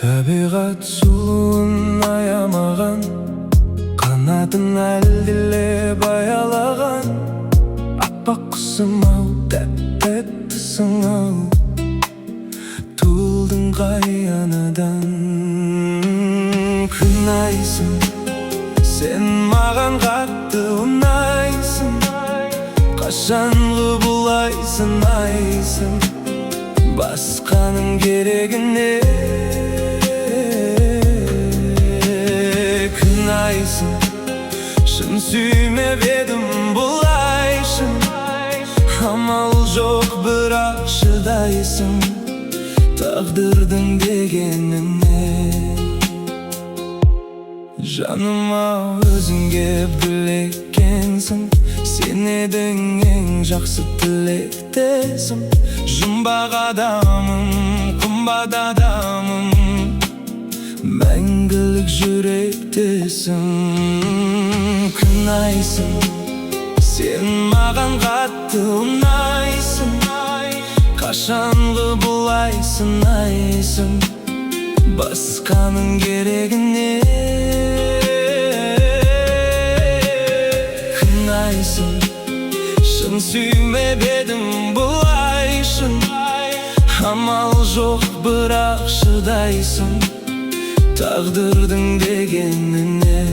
Табиғат сұлуын аямаған, қанатын әлдилеп аялаған. Аппақ құсым ау, тәп тәттісің ау, туылдың қай анадан? Күн айсың, сен маған қатты ұнайсың. Қашанғы бұлай сынайсың? Басқаның керегіне? Күн айсың, шын сүймеп едім бұлайшын. Амал жоқ, бірақ шыдайсың тағдырдың дегеніне. Жаным ау, өзің кеп гүл екенсің. Сен едің ең жақсы тілектесім. Жұмбақ адамым, қымбат адамым, мәңгілік жүректесің. Күн айсың, сен маған қатты ұнайсың. Қашанғы бұлай сынайсың? Басқаның керегіне? Күн айсың, шын сүймеп едім бұлайшын. Амал жоқ, бірақ шыдайсың тағдырдың дегеніне.